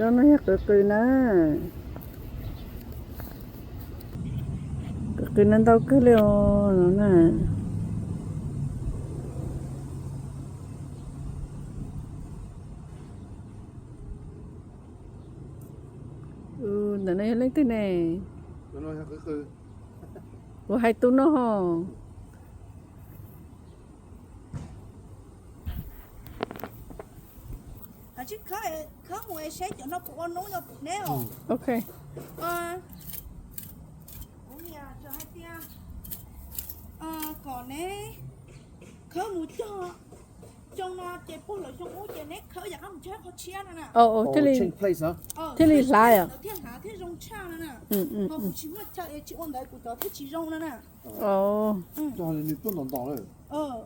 No yog qws qws na. Qws qws no ntau kawg li os no na. Ntawm no yog leej twg ne? Kuv hais tus no ho. Khawb mus seb cov no puas ua noob no kuv neb os. Ok. Kuv niam hais tias kom neb khawb mus cog xyoo no ces puag lawm xyoo ub ces neb khawb yam qab mus cog qhov tshiab no na. Thiaj li hlav thiaj zoo tshaj no na. Ho kuv tsis muaj chaw es tsis ua ntawd kuv cov thiaj tsis zoo no na. Cog nws tuaj ntos ntos lawm.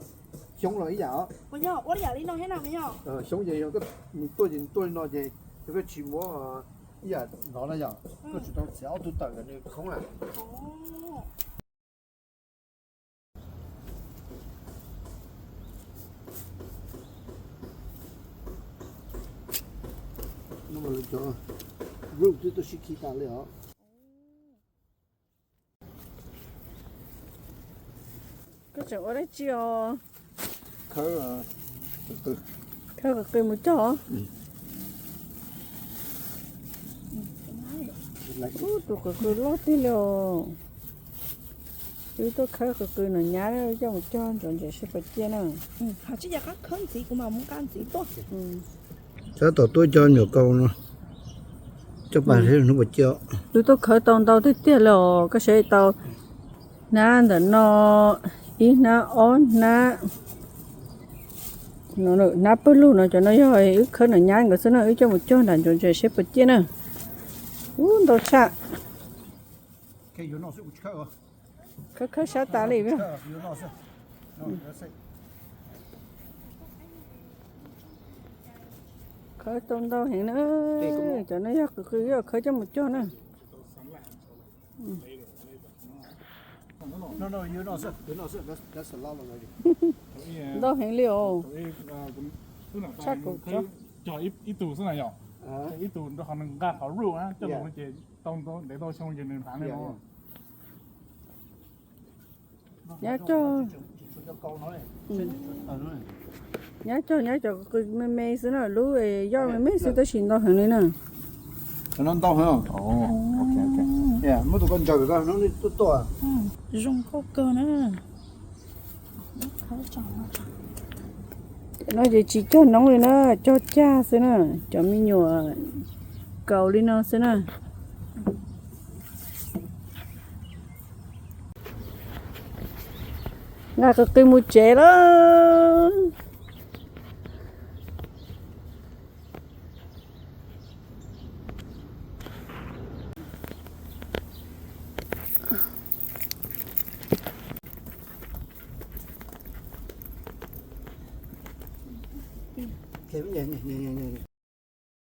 Xyoob los ib yam. Puas yog ua ib yam li no thiab na yog? Xyoob ces yog nws tuaj ces nws tuaj li no ces yog koj tsis muab ib yam nrov na yog koj tsis tau txiav ob tug tawm ntawm nws khoob na. No mas lawv cov root twb tuaj sib khi tas li os. Koj tseem ua dab tsi os? Khawb qws qws mus cog. Ub, tus qws qws loj tiag li os. Wb tuaj khawb qws qws no nyab coj mus cog ntsoov ntsev seb puas ciaj na. Tab tom tuaj cog nyuam kaus no, coj pas seb hnub puas ciaj. Wb tuaj khawb tau ntau tiag tiag li os, koj saib tau hnab ntawm no, ib hnab ob hnab, hnab pawg lug no, cov no yog wb khawb no nyab nkawd xwb na, wb coj mus cog nram ntsoov ntsev seb puas ciaj na. Ub, ntau tshaj. Khawb khawb sab tas li. Khawb tau ntau heev na. Cov no yog qws qws, yog khawb coj mus cog na. Ntau heev li os. Tshaj kuv cog. Nyab cog, nyab cog, nyab cov qws me me xwb na, lub yoj me me xwb tab sis ntau heev li na. Ntau heev. Muab tus ko ntsaws ko hnub tuaj tuaj. Zoo nkauj kawg na. No ces tsis cog noob li na, cog cag xwb na, cov me nyuam kaus li no xwb na. Nqa qws qws mus tsev lawm.